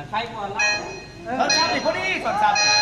ໃຄກວ່າລາວ ເອີ ສອນຊ້ຳນີ້ພໍດີ ສອນຊ້ຳນີ້.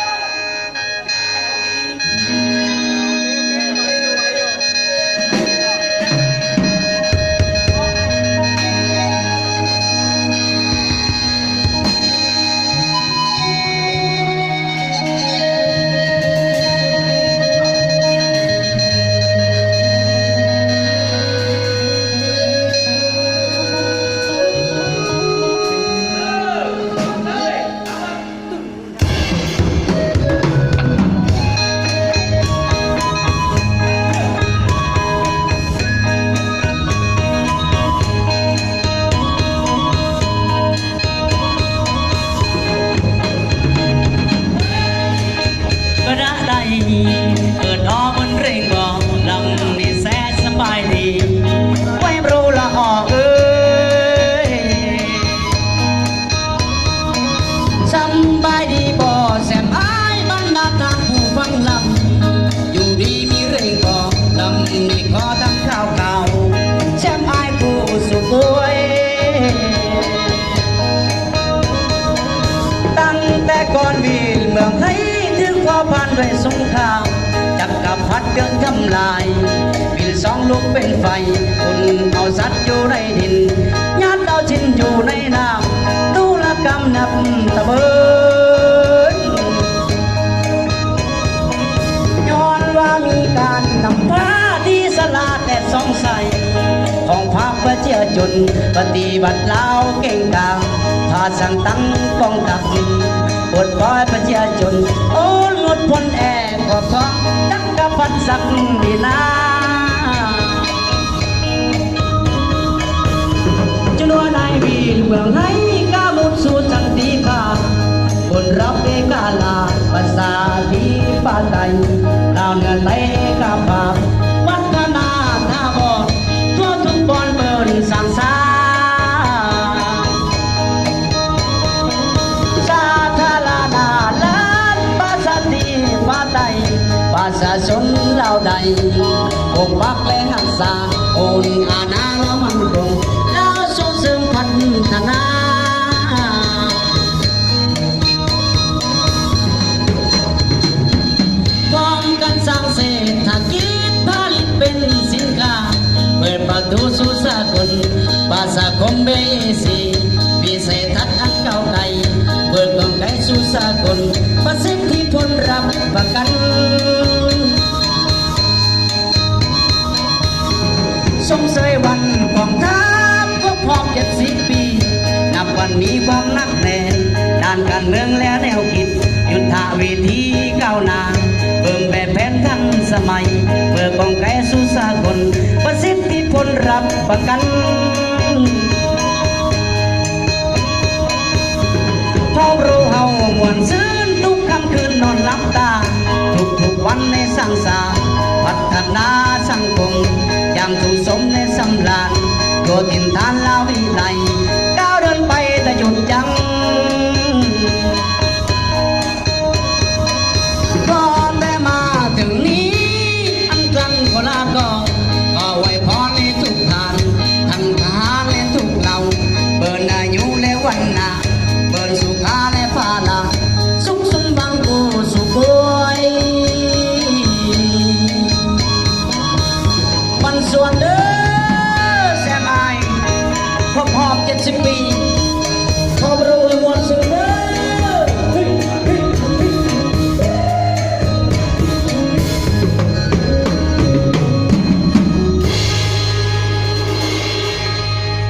ກະດາໄດ ເກີດອອກບົນເຣງບໍ່ ລຳນີ້ແຊສະບາຍດີ ໄວບຣູລະອອເອີຍ. ສຳບາຍດີບໍ່ແຊມອ້າຍ ບັນດາທ່ານຜູ້ຟັງລຳ ຢູ່ດີມີເຣງບໍ່ ລຳນີ້ຂໍທັກຂ່າວໆ ແຊມອ້າຍຜູ້ສຸກອວຍ. ຕັ້ງແຕ່ກ່ອນວິນເມືອງໄທ ຖືກເຜົາຜານດ້ວຍສົງຄາມ ຈັກກະພັດເກີດທຳລາຍ ວິນສອງລຸກເປັນໄຟ ຄົນເອົາສັດຢູ່ໃນດິນ ຍາດເອົາຊິນຢູ່ໃນນ້ຳ ຕຸລາກຳນັບຕະເບີນ ຍ້ອນວ່າມີການນຳພາທີ່ສະຫຼາດແລະສ່ອງໃສ ຂອງພາກປະຊາຊົນ ປະຕິວັດລາວເກັ່ງກາງ ພາສັ່ງຕັ້ງກອງທັບ ປົດປ່ອຍປະຊາຊົນ ໂອດງົດຜ່ອນແອ ຂອບທອງຈັກກະພັດສັກດີນາ ຈົນວ່ານາຍວິນເມືອງໄທ ກ້າມຸດສູ່ສັນຕິພາບ ຜົນລັບເອກະລາດ ປະຊາທິປະໄຕ ລາວເໜືອໄຕເອກະພາບ ວັດທະນາຖາວອນ ທົ່ວທຸກບ່ອນເປີນສ້າງສາ ສາທາລະນະລັດ ປະຊາທິປະໄຕ ປະຊາຊົນລາວໃດ ປົກປັກແລະຮັກສາ ໂອນອານາລາວໝັ້ນຄົງ ລາວສົ່ງເສີມພັດທະນາ ພ້ອມກັນສ້າງເສດຖະກິດ ຜະລິດເປັນສິນຄ້າ ເປີດປະຕູສູ່ສາກົນ ປະຊາຄົມເບເອຊີ ວິໄສທັດອັນກ້າວໄກ ເປີດກວ້າງໄກສູ່ສາກົນ ປະສິດທິຜົນຮັບປະກັນ ຊົມເຊີຍວັນກອງທັບຄົບຮອບເຈັດສິບປີ ນັບວັນມີຄວາມໜັກແໜ້ນ ດ້ານການເມືອງແລະແນວຄິດ ຍຸດທະວິທີກ້າວໜ້າ ເບິ່ງແບບແຜນທັນສະໄໝ ເປີດກວ້າງໄກສູ່ສາກົນ ປະສິດທິຜົນຮັບປະກັນ. ພວກເຮົາມ່ວນຊື່ນທຸກຄ່ຳຄືນນອນຫຼັບຕາ ທຸກໆວັນໃນສ້າງສາ ພັດທະນາສັງຄົມ ຢ່າງສຸກສົມແລະສຳລານ ທົ່ວຖິ່ນຖານລາວວິໄລ